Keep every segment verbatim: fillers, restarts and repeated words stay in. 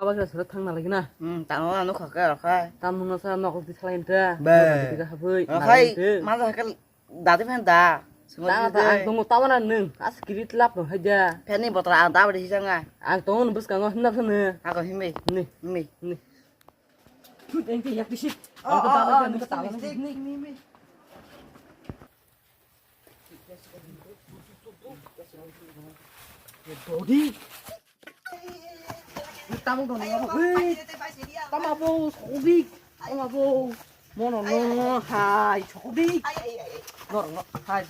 Paisa sara thang na lagi na. Hmm, tamo ano khaka rokha. Tam nung sa nok di thalai nta. Ba. Di ka habui. Rokha, ma ja ka dati phan da. Sungguh ta ta ang tunggu tawana nung. As kiri telap no haja. Phani botra ang da bari hijanga. Ang tunggu nung bus kango hinap sana. Ako himi. Ni. Himi. Ni. Tut engke yak di sit. Oh, oh, oh, ni. Dodi. Tamung dong, tamung dong. Hei, tama bo, sodik. Tama bo. Mono no, hai, sodik. Nor no, hai,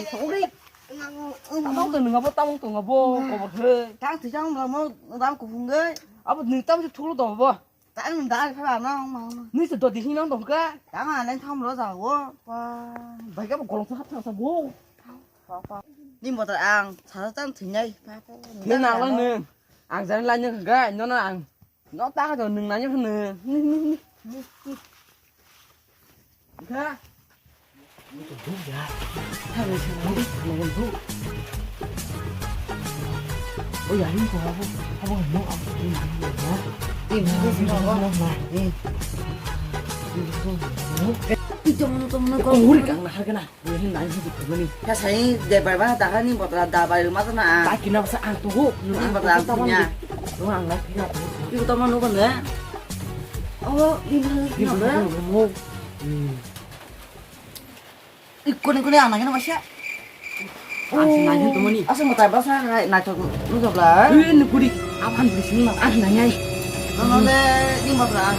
sodik. Tamung dong, nungabo, tamung dong, abo, kobo, hei. Tang tijang, mo, dam kupung, hei. Abo, ni tam si thulu dong, bo. Tang dal pha ba nang ma ma. Ni se dodi hinang dong ka? Tang a nang tham ro ja wo. Pa. Bai ka bo golong sa thang sa bo. Pa pa. Ni mo ta ang sa sa tang thinai. Pa pa. Ni nang lang ni. Ang jan lai ni ga no na ang. No ta ka do nung na ni ni. Ni ni ni. Ni ni. Ga. Uri kang na harga na. Uri nang hidup kemani. Ya saya debar ba dah ni botra dabar rumah sana. Tak kena pasal ang tuh. Ni botra ang punya. Lu ang nggak kena. Itu teman lu kan ya? Oh, ini. Ini. Ikko ni kuni ang nangino masya. Ang sinai hin tumani. Asa mo tai basa hai nai to lu jabla. Eh, ni kuri. Apan bisi ma ang nai ai. No no le ni mo tra.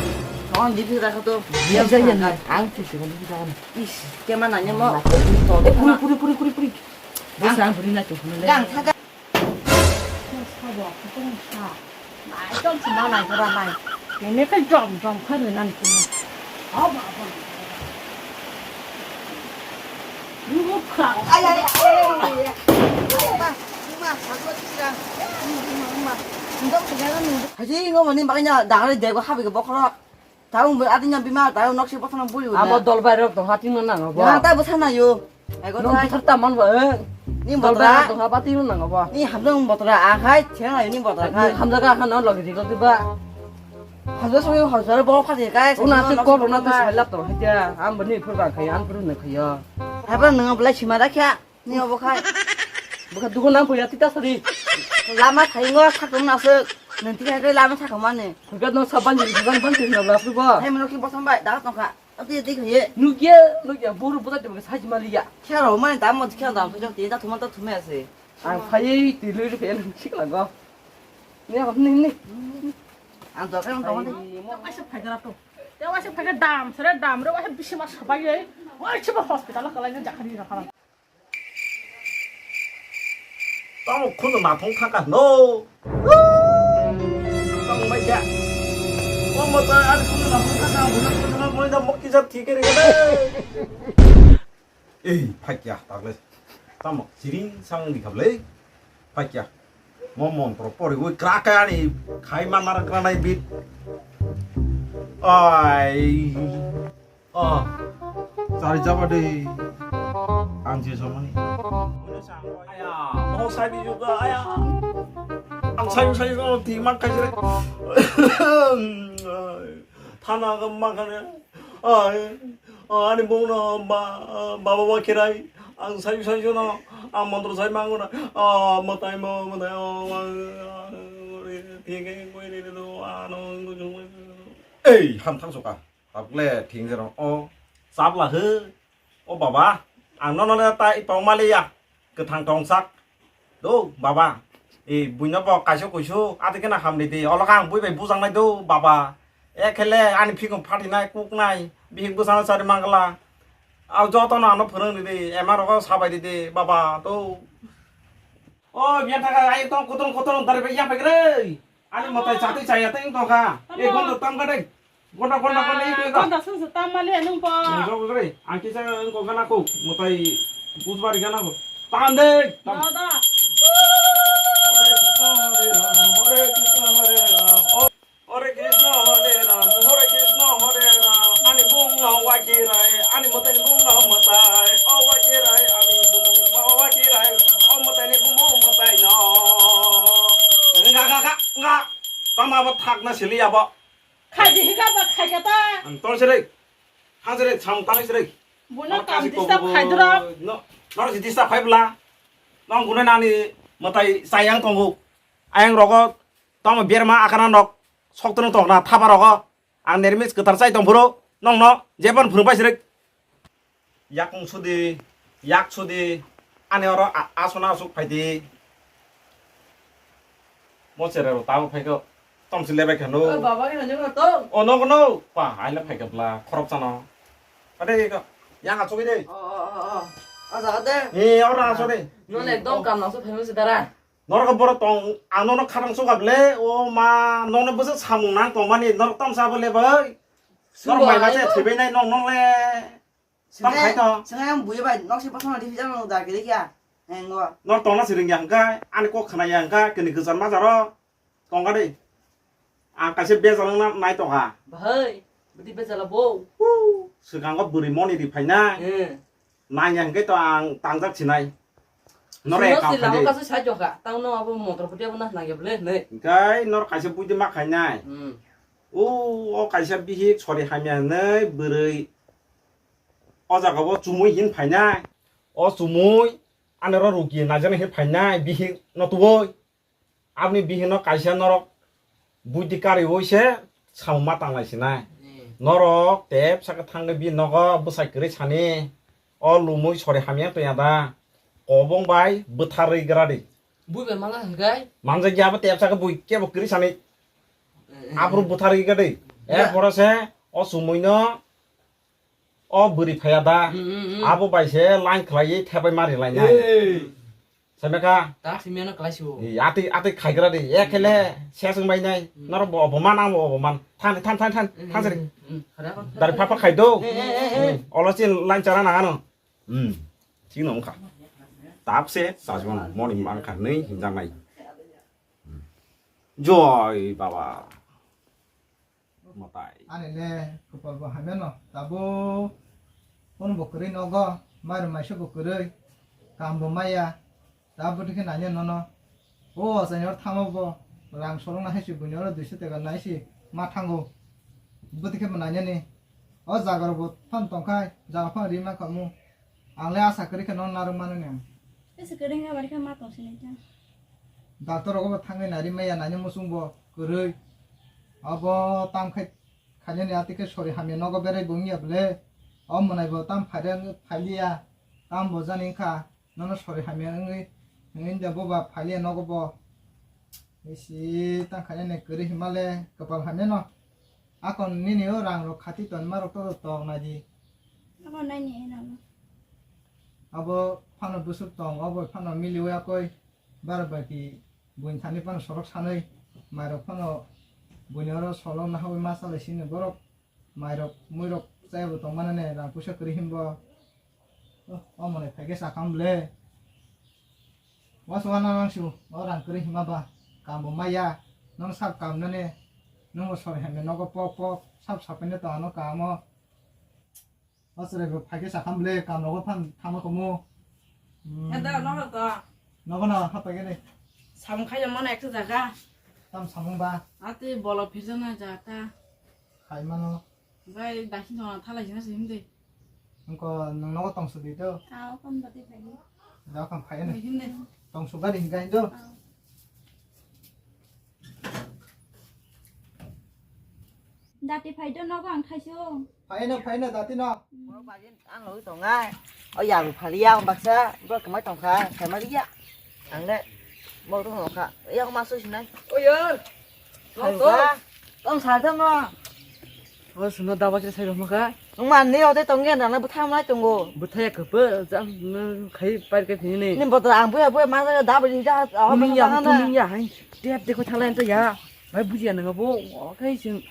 Kawan di phi rakha to. Ya ya ya. Ang si si ni kawan. Is, kema nanya mo. Eh, puri puri puri puri puri. Basa ang buri na to. Gang thaga. Sabo, kutungsa. Nai, tong si ma nai, pura nai. Ini kan jom, jom, kan nan sini. Apa, apa? Ini buka. Ay, ay, ay, ay, ay. Ay, ma, ma, sabo sira. Ma, ma, ma. Ndok segala nundok. Haji, ngo mani makanya dagare dego habi ke bokhorok. Tahu adi nyambi ma, tahu nok si bokhorok bui. Amo dol bai rok to hati mana ngo bo. Ya, tahu sana yo. Ego nong thai. Buthar ta man ba, eh? Ni dol botra. Bai to ha pati nang ba. Ni hamjak botra, a khai, thena ni botra khai. Hamjak a khan log ri log ba. Hamjak song hamjak bo pha de kai. Una te kor na te sai lap to, haja. Am bani phur ba khai, am phur na khai ya. Hai ba nang belai sima da kya? Ni obo khai. Bukha dugo nang ko ya tita sari. Lama khai ngo sak tong na se. Nang ti khai lama sak mane. Khurga no saban ni saban ban tin na la phur ba. Hai mano ki bosam bai, da tong kha. Ati ati khaye. Nukya, nukya, boru buta de baka saji maliya. Khera o mani dam mo khera dam so jok te ta thuma ta thuma ase. Ang phai ti lui lui khaye nang sik lago. Ni ako ni ni. Ang dorkar ang tong de. Ai se phai gara to. Te ai se phai dam, sere dam, ro ai bisi ma sabai ye. Ai se ba hospital ka lai na jakhari ra khala. Tamo khunu naphung thangkha no. Tamo mai kha. O mo ta ani khunu naphung thangkha, buno khunu mo da mokki jat thike re kade. Ei, phakya, tagle. Tamo siring sang di khable. Phakya. Mo mon pro pori ui kra kaya ni khai ma mar kra nai bit. Ai. Oh, chari jaba de. Ang je somani. Aya, mo sai di juga aya. Ang sai sai ko ti mak kai jere. Thana ga ma ga ne. Ai, ani bung no ba, baba ba kirai. Ang sai sai no. Ang montro sai mangu na. Ah, matai mo, matai o. Thik hai koi re do. Ano. Ei, ham thang soka. Tabukle thing jerong o chapla he. O baba, ang nono le ta ipong maliya. Kwthang tongsak. Do, baba. E, buino bo kaisa kuisu, ati kena hamri di. Olo kang bui bai bujangnai do, baba. Ekhele ani phikung phatinai, kuknai. Bihik bwsano sari mangla. Au jotono ano phwrwng ridi, ema rogo sabai ridi, baba, do. O, biyan thaka, ai tong kotor kotor dari bai yang pai gre. Ani mwtai chatwi chaya tei wng tongkha. Tamo. E, gonda tam ka dei. Gonda, gonda, gonda, e, gonda. Gonda sung se tam mali nung po. Nung jok gre. Ang kisa wng kok gana ko. Mwtai busbari gana ko. Tam de. Tam. Dada. Hare Krishna, Hare Rama, Hare Krishna, Hare Rama. O, Hare Krishna, Hare Rama, Hare Krishna, Hare Rama. Ani bung no wakirai, ani mwtai ni bung no mwtai. O wakirai, ani bung no wakirai. O mwtai ni bung no mwtai no. Nga, nga, nga, nga. Tama bo thakna Sili abo. Khaidi hika ba khaika ta. Ang tol sirei. Hang sirei, sam tang sirei. Buno kam disturb khaidura. No, no si disturb khai bla. Nong gune nani matai sayang tongo. Ayang rogo, tamo berma akana nok. Sok tong tong na thapa rogo. Ang nermis kwthar chai tong phuru, nongno jeban phuru bai sirek. Yakung sudi, yak sudi, ani oro a-, asona asuk phaidi. Mo chere ro tabo phaikho, tomsi lebai khano. O baba ni hanjak na to. O nogo no, pa, aile phaikha bla, khorok chano. Ade ko, yang asuk de. O, o, o, o. Asa ade. E, ora asuk de. Nole ekdom kam na so phaimo se dara. Norok borok tong, ang nono khatang sokha ble, o ma, nono bwswk samung nang tongmani, norok tamsa bo le bai. Norok mai mase thwibai nai nong nong le. Tam khai to. Swngai ang buye bai, nok se pasang di hijang nong da gede kya. Heng go. Norok tongna siring ya hwnkhe, ani kok khna ya hwnkhe, kini gwjan ma jaro. Tongga de. Ang kaisa bejal wngna nai tongkha. Bahai, bwtwi bejala bo. Swkango bwrwi moni ri phaina. Hmm. Nangya hwnkhe to ang tangjak sinai. Norok ekam lama khaidi. Kasu sai jokha. Tangno abo motor phuti abo nas nangya bole, nei. Hwnkhe norok kaisa buidi ma khainai. Hmm. O, o kaisa bihik sori hamya hinwi bwrwi. O jaga o chumui hin phainai. O chumui ani ro ruki naijani hin phainai bihik no tubui. Aboni bihikno kaisa norok buidi kariui se samung ma tanglai sinai. Hmm. Norok tep saka thangwi bini nogo bwsai kwrwi sani, o lumui sori hamya tongya da, kobong bai bwtharwi gra di. Bui bai mala hwnkhe? Manjak ya bo tep saka bui kebo kwrwi sani. Eh, eh, aphuru eh. Bwtharwi gra di. Ya. Erpore se o chumuino o bwrwi phaiya da. Hmm, hmm, hmm. Abo bai se line khlaiwi thepai mari lainai. Hey. Saimaka. Ta simya no klai su. Ei, atwi, atwi khaigra di. Ekhele, sesung bai nai. Hmm. Norok bo oboman, ang bo oboman. Than, than, than, than. Hmm, than sari. Hmm, hmm. Khara kon. Dari papa khai do. Eh, eh, eh, eh. Hmm. Olo chin line chara nangano. Hmm. Thik no wngkha. Tabse, sajwan, moni mangkha, nei, hinjak nai. Hmm. Joy, baba. Matai. Ani le kwpal bo hamya no. Tabuk phone bo kwrwi nogo, mairum maisa bo kwrwi, kam bo maya. Tabuk dikhe nanya nono. O achai ni oro thangma bo rang solong na hai se buini oro duiso teka nai se ma thango. Bo dikhe bo nanya ni. O jaga rok bo phano tongkhai, jaga phano ri mankha mu. Ang le asa kwrwi khe nono narwk mano ni ang. Tei se kwrwi wngkha bari khe ma tong sinai khe. Doctor rogo bo thangwi nari maya nani muchung bo kwrwi. Abo tam khai khainani ati khe sori hamya nogo berai bo wngya bwle. O mwnai bo tam phaida wngwi phailiya. Tam bo jani wngkha. Nono sori hamya wngwi wngwi da boba phailiya nogo bo. Isi tang khainani kwrwi himale kwpal hamya no. Akon nini o rang rok khati tonma rok to tok nai di. Abo nai ni eno. Abo phano bwswk tong, obo phano miliwi akoi bar bai ki buini thani phano sorok sanwi mairok phano buini oro solo nahawi ma salai sini borok mairok muirok chayabo tongmani ne rang puisa kwrwi himbo. Oh, omo nai phaikhe sakam le. Wasu wana nangsu, o rang kwrwi hima ba, kambo maya, nang sak kam nani, nungo sor hemle nogo pok pok, sap sapene to ano kamo. Asre bo phaikhe sakam le, kam rogo phan thama komo. Hmm. Eda nogo to. Nogo na, ha phaikhe de. Samung khayo mano ekta jaga. Tam samung ba. Ate bolo phirjana jaga ta. Khai mano. Bai, dahin jona thalai jina sihim de. Engko nung nogo tong sudi to. Ah, okam dati phai. Da okam phai ne. Sihim de. Tong suga de hinga hindo. Ah. Dati phai do nogo ang thaisu. Phai no, phai no, dati no. Ang loi tongnai. O ya bu phali ya baksa, bo kemai tongkha, kemai ya. Ang le, bo tongkha. Ya ma so sinai. O yar. Tong sa tamo. O suno dawa kisa sai roma ka. Nung man ni ode tongge na na butha mai tongo. Butha ya kepe, jang khai par ke thini. Ni bodo ang buya buya ma da ba ni da. Kuning ya, kuning ya, hai. Tep de ko thala ento ya. Bai buji ya nang bo. O kai sing.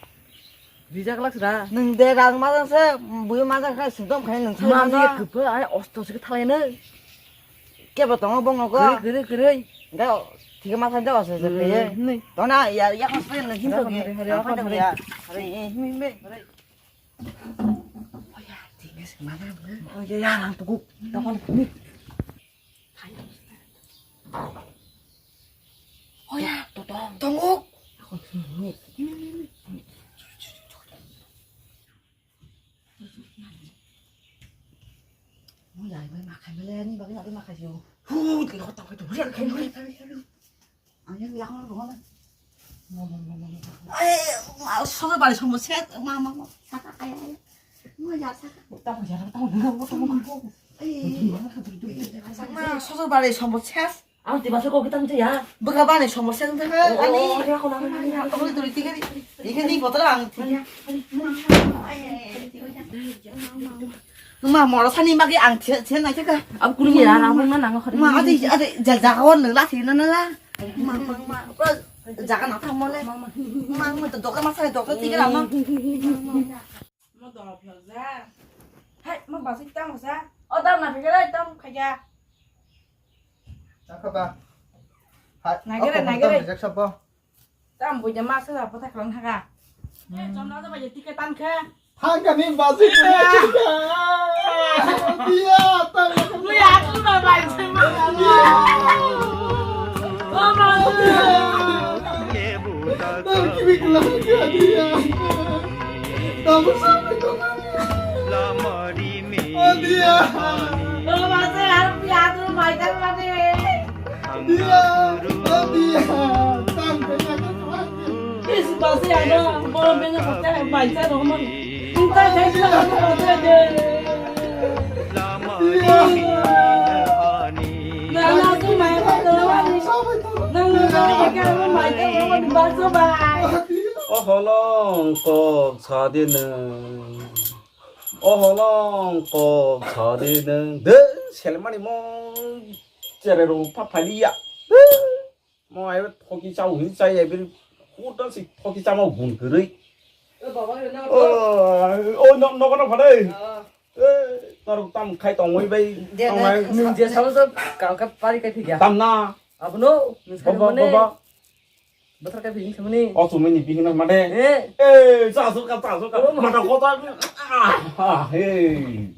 Rijak lak sra. Nung de rang ma jang se, buya ma jang khai sing dom khai nung sai ma. Ma ya kepe, ai osto se thala ne. Kebo tongo bongo ko. Kwrwi, kwrwi, kwrwi. Ga, thik ma thang jawa se se pe. Hmm, nui. Tona ya, ya khos pe na hin to ge. Hari, hari, hari, hari. Hari, eh, himi be. Hari. Oya, thik se ma na. Oya, ya, rang tuku. Tokon ni. Oya, to tong. Tongo. Ang yang yang lo. Ai, ma, solo bari somo set, ma, ma, ma, saka kaya, kaya. Ma, ya, saka. Tamo ya, tamo ya, tamo ya. Ai, ma, solo bari somo set. Ang tiba sa ko kitang ya. Baka bani somo set, baka, ani. Oh, ya, ko na, ya, ya. Ako duri tigari. Ikan ni botol ang. Ai, ai, ai, ai. Ma, moro sani magi ang thia, thia nai thaka. Ab kuni ya, na hong na nang khari. Ma, ade, ade, ja, ja, hon la, thina na la. Ma, ma, ma, bro, jaga na thang mo le. Ma, ma, to doka ma sai doka tiga la ma. Mo do phyo ja. Hai, mo ba sik tang sa. O dam na phikira tam khaja. Taka ba. Hai, nagere, nagere. Rijak sabo. Tam buja ma sa pota klang thaka. Eh, chomla da ba je ticket tan kha. Thangkani basi kuni. Dia, tang. Lu ya tu ba bai se ma. Oh, ma. Tang kibi kelang kha dia. Tang sampai kau. Oh, dia. Oh, ma se ya, ya tu bai ta ma de. Dia, oh, dia. Tang kaya kau. Is basi ano, bolo bena kota baisa rohman. Kita saya kita kota de. Na na tu mai kota rohman. Na na na ka mai kota rohman baso bai. Oholong kok sadinang. Oholong kok sadinang. De selmani mong chere ro pa phalia. Mo ai thoki chau hin chai ai bir kutan si thoki chama gun kwrwi. O baba, o na. Oh, oh, no, no, no, phadai. Ah. Eh, tor tam khai tongwi bai. Dia, tongnai. Nung je sao so ka, ka pari kai phikya. Tam na. Abono, nung sai baba, mane. Baba. Bothar kai phikya mane. O sumini bihina mane. Eh. Eh, sa so ka, sa so ka. Oh, mata kota. Ah, ah, hey.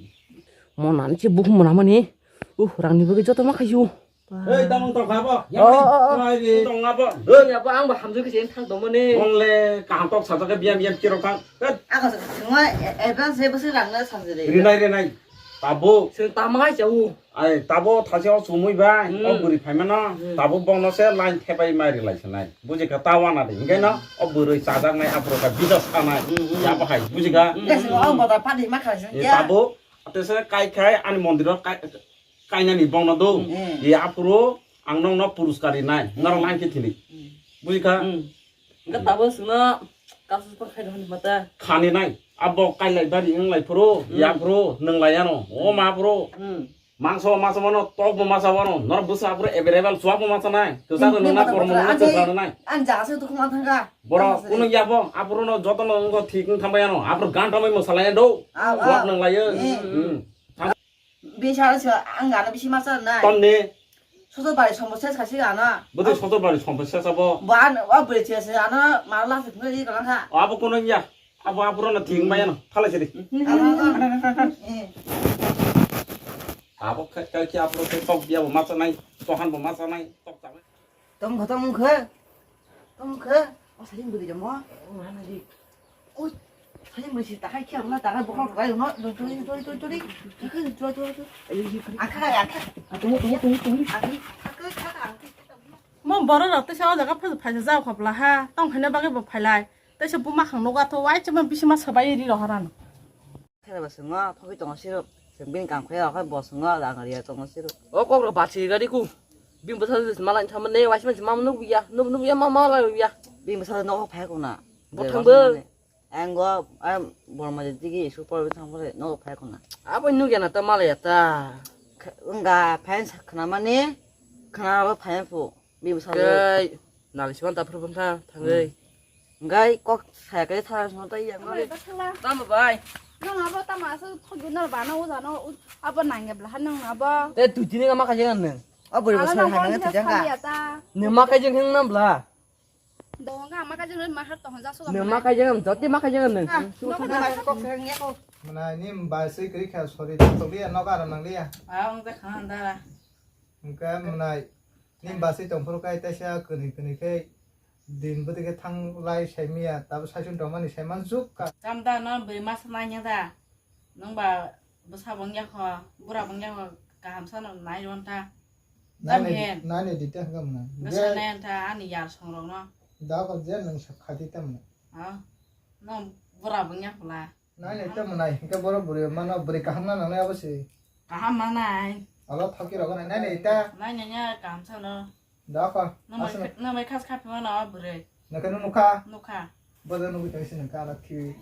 Mo nan che buk mo na mane. Uh, rangni bagwi joto ma khayu. Hei, tamung tong kha bo? Oh, oh, oh. Tong kha bo? Hei, abo ang bo hamjui khe thang tongmani. Ongle kaham tok sajak khe biyam biyam kirok thang. Hei. Ang sa thangma advance je bwswk rang na sajak de. Rinai, rinai. Tabo. Sir tamai chau. Ai, tabo thasi o sumui bai. Hmm. O bwrwi phaimano. Hmm. Tabo bongno se line thepai mai rilai sanai. Buji kha ta wana de. Hingke no o bwrwi chajaknai aphuru kha bisa sanai. Hmm, hmm. Ya bahai. Buji kha? Hmm. Yes, ang bo ta padi ma kha. Eh, ya. Tabo. Ate se kai khai ani mondiro kai kainani bongno do. Hmm. Ye aphuru ang nokno puruskar rinai. Norok line khe thini. Hmm. Bui kha? Hmm. Hingke tabo sungno kasus pa khai dohani mata. Khani nai. Abo kailai bari wnglai phuru, hmm, ya phuru, nwnglai ano. O ma phuru. Hmm. Mangso masa bono, tok bo masa bono. Norok bwsa aphuru available suak bo masa nai. Kwsa ko nungna kormo nungna kwsa nai. Ang jaga se dukhu ma thangka. Boro kunu ya bo, aphuru no joto no wngkha thik wng thangbai ano. Aphuru gan thambai mwsalai do. Ah, suak ah. Nwnglai yo. Eh. Hmm. Bisa sa ang gana bisi masa nai. Tamni? Sotor bari sombo ses kasi gana. Bwtwi sotor bari sombo ses abo. Bo an o bwrwi se se ano maro last phungri gana kha. Abo kono ya. Abo aphuru no thik maya no. Thala sidi. Ano, ano. Eh. Abo kai kai ki aphuru ke tok dia bo masa nai. Tohan bo masa nai. Tok ta. Tong kha, tong kha. Tong kha. O saling bwrwi jamo. O mana di. Oi. Saling bwrwi si takai khe na takai bokhok kai no. Tori tori tori tori. Takai tori tori tori. Akha akha. Tongo tongo tongo tongo. Akha akha akha. Mo borok rok tesa o jaga phai phaisa ja khopla ha. Tong khaina bagwi bo phailai. Tesa buma khang nogo atho wai chama bisima sabai ri rohorano. Khe bo swngo, thogwi tongo sirok. Chwng bini kam khe, o khe bo swngo, ang riya tongo sirok. O kok rok bachiri gari ku. Bini bwsa malai thangmani, waisa mansi ma nukya, nuk-, nukya ma malai ya. Bini bwsa nogo phai kuna. Bo thangbo. Ang go, ang borma de digi isu por thang pore nogo phai kuna. Abo nukya na ta malai ya ta. Khe, wngga phai sa khna mani, khna abo phai phu. Bini bwsa. Khe, nali siman ta phuru phun tha, thangwi. Hwnkhe kok saya khe thang song tei yang. Tamo bai? Tamo bai? Nwng abo tamo aswk thokgwi nw bana o jano abo nangya bwla ha nwng abo. Tei twi tini ma khaijak nwng. O bwrwi bo sari hai manya twijak kha. Nwng ma khaijak nwng nam bwla. Dong ga ma khaijak nwng ma har tong ja suga. Nwng ma khaijak nwng jati ma khaijak nwng. Ah, nwng ma kok khe ya ko. Mwnai ni bai swi kri kha sori tokliya noga ram nangliya. Ah, wng ja kha andara. Hwnkhe mwnai ni baswi tong phuru kai teisa kwnwi kwnwi khe. Din bwtwi khe thang lai sai miya, tabuk saichung tongmani sai man juk ka. Tam da no bwrwi masa nanya da. Nwng ba bwsa bo wngya kho, bura bo wngya kho, kaham sano nai ron ta. Tam Nani, hen. Nani di ta hwnkha mwnai. Bwsa Je nai ta ani yar song rok no. Da ko je nwng sak khati tam na. Ha? Nwng bura bo wngya kho la. Nai nai tamo nai, hingke borok bwrwi mano, bwrwi kaham na nangnai abo se. Kaham manai. Abo thoki rogo nai, nai nai ta. Nai nai ya kaham sano. Doko, Namai aswk. Kha-, namai khas khapi mano o bwrwi. Nokhe no nukha? Nukha. Bodo nugwi tongwi se nokha ala khiwi.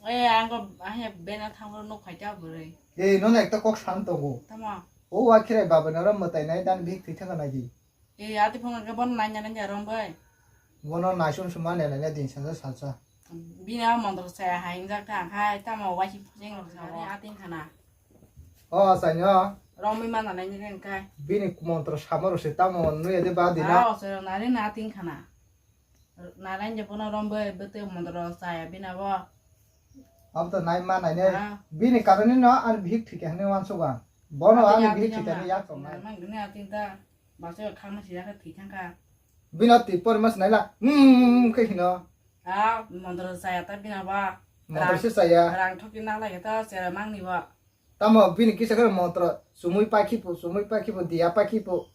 Eh, ang ko, ah, ya bena thango nuk phai ta bwrwi. Eh, nono ekta kok san tongo. Tamo? O wa khirai baba noro mwtai nai dan bihik thwi thangkha nai di. E, ati phunga khe bono nanya nanya rombai. Bono naisum suma nene ne din sasa salsa. Bini a montro saya hai ingjak ta khai tamo waisi phusing rok sa ating khana. O asaino. Romwi mana nanya nanya khai. Bini montro sama rok se tamo nuya de ba dina. A osero nari na ating khana. Narain je bono rombai bete montro saya bina bo. Abo to nai ma nai ne. Ah. Bini karoni no ani bihik thike hwnwi wansugo ang. Bono ani bihik thike hwnwi yak tongnai. Mang gini ating ta. Basa khama siyakhe thwi thangkha. Bino twi porima sinaila. Hmm, hmm, hmm, khe hino. Ah, montro chaya ta bina ba. Montro se chaya. Rang thoki na lage ta chera mangni ba. Tamo bini kisa khe montro sumui pakhi pu, sumui pakhi pu, dia pakhi pu.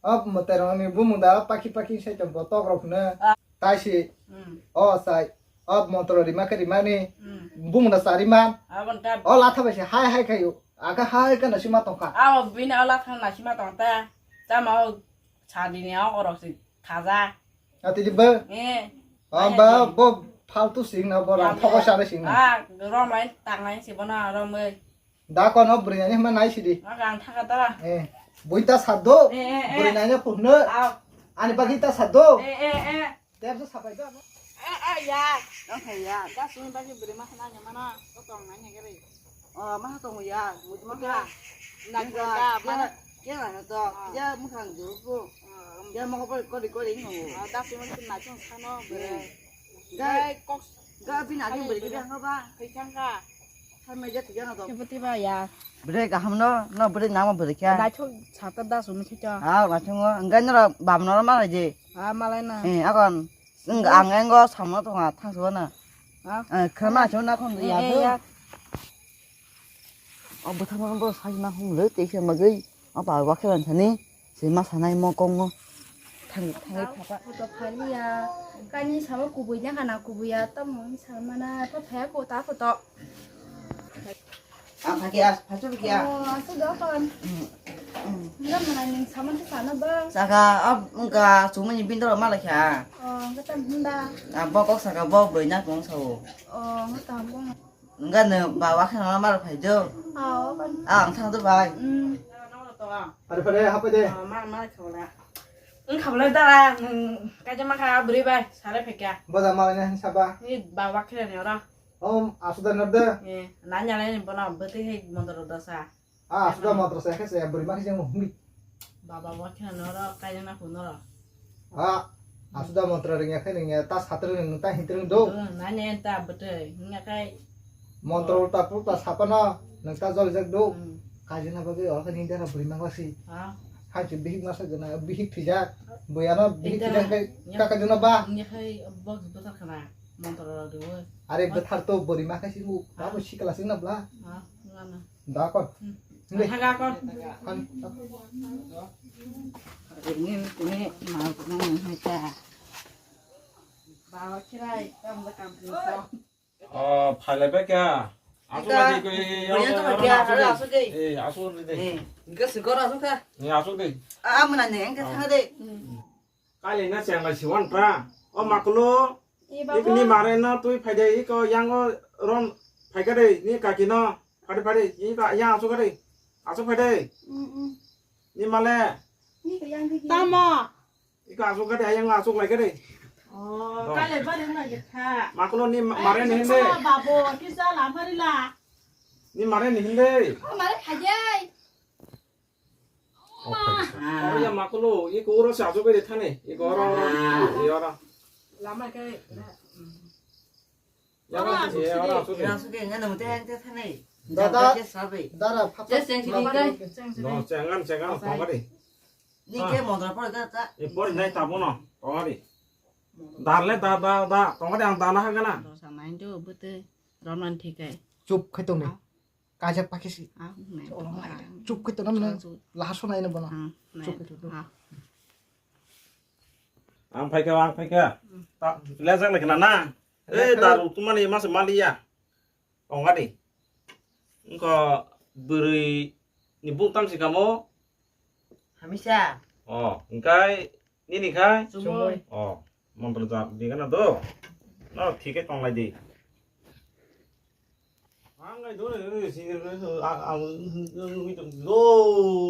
O moterong ni bumung da pakhi pakhi sai tong bo tok rok no. Ah. Tai si. Hmm. O sai. O montro rima khe rima ni. Hmm. Bumung da sari man. Abon ta. O latha bai se hai hai khayo. Aka hai kana sima tongkha. Abo bini ola thang na sima tong ta. Tamo o chadini o orok si thaja. Ati di bo. Eh. Amba bo faltu sing na bo rang thoko sare sing na. Ah, rom lai tang lai si bono rom bai. Da kono bwrwi nai hwnma nai sidi. Ma gang thaka ta. Eh. Bui ta sado. Eh, eh, eh. Bwrwi nai phunno. Au. Ani bagwi ta sado. Eh, eh, eh. Tep sa sapai do. Eh, eh, ya. Okay, ya. Da sung bagwi bwrwi ma khana nya mana. Ko tong nai ne gari. Oh, ma tong ya. Mut ma ka. Na ka. Ke na to. Ya mu khang du ko. Ya ma ko ko ko ri ko ri no. Ah, da sung ma na chung sano bwrwi. Ga, ga bini ageng bwrwi khe thangkha ba? Thwi thangkha. Tharmai je thwi jano to. Khe bwtwi ba ya. Bwrwi kaham no, no bwrwi nangma bwrwi khe. Naithok sata da sumi khe to. Ha, naithok o. Hwnkhe norok bam norok malai je. Ha, malai na. Eh, akon. Ang engo samno tonga thangsugo na. Ha? Eh, khana chona khon ya. Eh, ya. O bwthangma bo sajna hum le teisa magwi. O ba wa khe thani se ma sanai mo kongo. Thang thang thapa. Photo phaliya. Kani sama kubui na kana kubui ya tamo sa mana pha pha ko ta photo. A pha kya, pha chu kya. Oh, asu do kon. Hmm. Hmm. Nda mana ning sama tu sana ba. Saka ab ga sumani bindor malakha. Oh, kata hunda. Abo kok saka bo bwina kong sao. Oh, kata hunda. Enggak ne bawa kan orang malah phai do. Oh, kan. Ah, ang thang do bai. Hmm. Pare pare hapai de. Ma ma khawla. Eng khawla dara kaja ma kha bri bai sare phekya. Boda ma ne saba. Ni bawa khe ne ora. Om asu da nor de. Eh, nanya ne bona bete he motor dosa. Ah, asuda montro se khe se bwrwi ma khe se humi. Baba bo khe noro kaijana hu noro. Ah, asuda montro ringya khe ringya ta satri ring ta hintri do. Hmm, nanya ta bwtwi hingya khai. Montro ta pu ta sapana nang ta jol jak do. Hmm. Kaijana bagwi o khe ni dara bwrwi ma wasi. Ah. Hai se bihik ma sa jana bihik thijak. Bwya no bihik thijak khai ka kaijana ba. Hingya khai bok bwthar khana montro rok do. Are bwthar to bwrwi ma khe si hu. Abo sikla sing na bla. Ah, ngana. Da kon. Hmm. Nde. Thaga kon. Kon. Ini, ini mau nang hai ta. Bawa kirai, kam da kam pun ko. Oh, phailai ba kya? Asu lagi ko, eh, asu lagi. Eh, asu lagi. Eh, enggak segor asu ka? Ni asu deh. Ah, mana ni, enggak sana deh. Kali na siang la siwan tra. O maklo. Ikni mare no twi phaide iko yango rom phaikade ni kaki no. Phade phade iko yang asuk kade. Asuk phaide. Mm, mm. Ni male. Ni ko yang di. Tamo. Iko asuk kade ayang asuk lai kade. Oh, kale bare na ge tha. Maklo ni ma-, mare ni hinde. Babo, kisa la phari la. Ni mare ni hinde. Oh, mare khajai. Oro ya makulo, iko oro se asuk bai de thani, iko oro, oro, iko oro. Lama ke. Ya oro, iko oro asuk de. Asuk de, ngana mute yang te thani. Dada, dada, papa. Chengan, chengan, papa de. Ni ke mondra pore ta ta. E pore nai tabo no, papa de. Dar le da, da, da. Tongkha de ang dana hagana. Dosa nai do bwtwi romlan thikai. Chup khai tong ni. Ah. Kajak pakhe si. Ah, nai. Chup khai tong nam nai. Lahaso nai na bono. Ah, nai. Chup khai tong. Ah. Ang phaikha, ang phaikha. Hmm. Ta, lejak le khna na. Eh, lejak. Daru tumani masa maliya. Tongkha di. Engko bwrwi ni buk tam si kamo? Hamisa. Oh, engkai nini khai? Chumui. Oh, montro jap di kana do. No, thik khe tonglai di. Ang kai do, ang, ang, ang, ang, ang, ang, ang,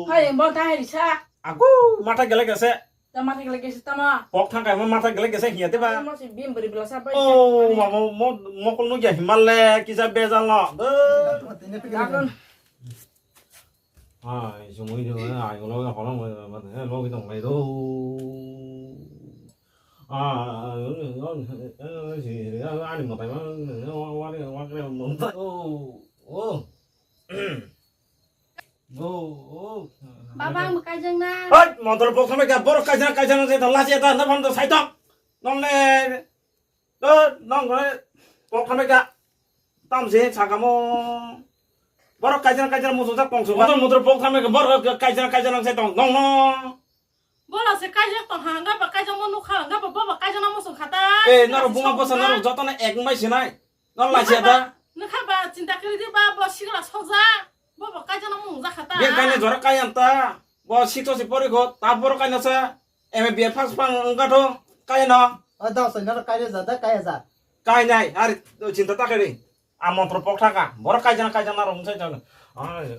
Hai, bo ta hai sa. Aku mata gelek ese. Ta mata gelek ese tama. Pok thang kai mo mata gelek ese hiya te ba. Mo si bim beri belasa bai. Oh, mo, mo, mo, mokol no ya himal le, kisa bejal no. Dagon. Ai, sumui de, ai, lo ga hono mo, mo, lo ga tong lai do. Ah, ani mo tai ma, wa, wa, wa, wa, mo tai. Oh, oh. Go, oh. Baba, ang bo kaijak na. Hoi, motor pok thamai ka, borok kaijak, kaijak nang se thang lasi ta, na phang to sai tong. Nong ne, to, nong ne, pok thamai ka. Tam se saka mo. Borok kaijak, kaijak mo sujak tong sujak. Motor, motor pok thamai ka, borok kaijak, kaijak nang se tong, nong no. Bola se kaijak tong ha, hwnga ba kaijak mo nukha, hwnga ba boba kaijak na mo sung khata. Eh, naro buma bosa naro joto na ek mai sinai. Nor lai sia da. Nukha ba chinta kiri di ba, bo sigla sokja. Bo bo kaijana mung jakha ta. Beng kaina jora kaiyan ta. Bo sikto si pori kho, ta boro kaina sa. M A B A pass pang wngkha tho, kaiya no. O da sai nor kaina ja da, kaiya ja. Kainai, ari chinta ta kiri. A montro pok thaka. Boro kaijana kaijana rong sai ta. Ai,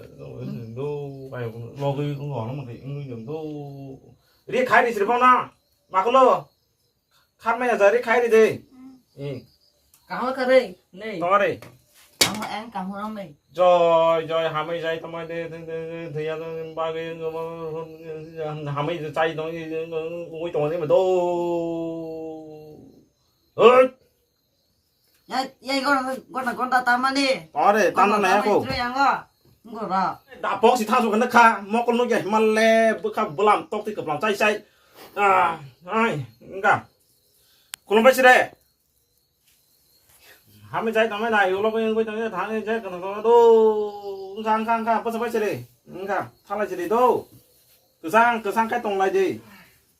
do, ai, logoi wngkha no mate, wngwi do. Ri khai ri sri phone na. Makulo. Kharmai ya jari khai ri de. Hmm. Kaham kha re, nei. Tongare. Kaham ang kaham ram nei. Joy, joy, hamai jai tongmai de, de, de, de, de, ya, de, bagwi, hamai jai tong, ui tong de do. Hoi. Ya, ya, gona, gona, gona tamani. Tongare, tamna nai ako. Yang go. Ngora. Da pok si thasu kana kha, mokol no ya himal le, bwkha bwlam tok ti kwplam chai chai. Ah, ai, nga. Khulumbai sire. Hami jai tongmai nai, ulo bai bai tongmai thang jai kana do. Nga nga nga, pasa bai sire. Nga, thala sire do. Kwsang kwsang khai tong lai de.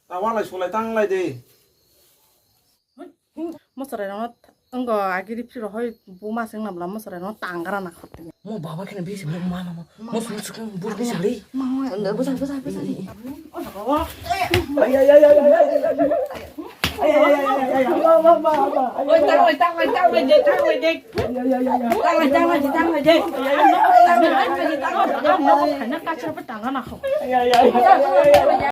Ta walai sulai tang lai de. Mosorai rokno wngkha agiri phiro hoi buma se wngna bwla mosorai rokno tangra na khorti. Mo baba kheno bisi mo ma ma mo. Mo sung sung bur bisi le. Ma ma anda bwsa bwsa bwsa. Oi tang oi tang oi tang oi de tang oi de. Tang oi tang oi tang oi de. Tang oi tang oi tang oi de. Mo khaina kachar pa tangra na kho.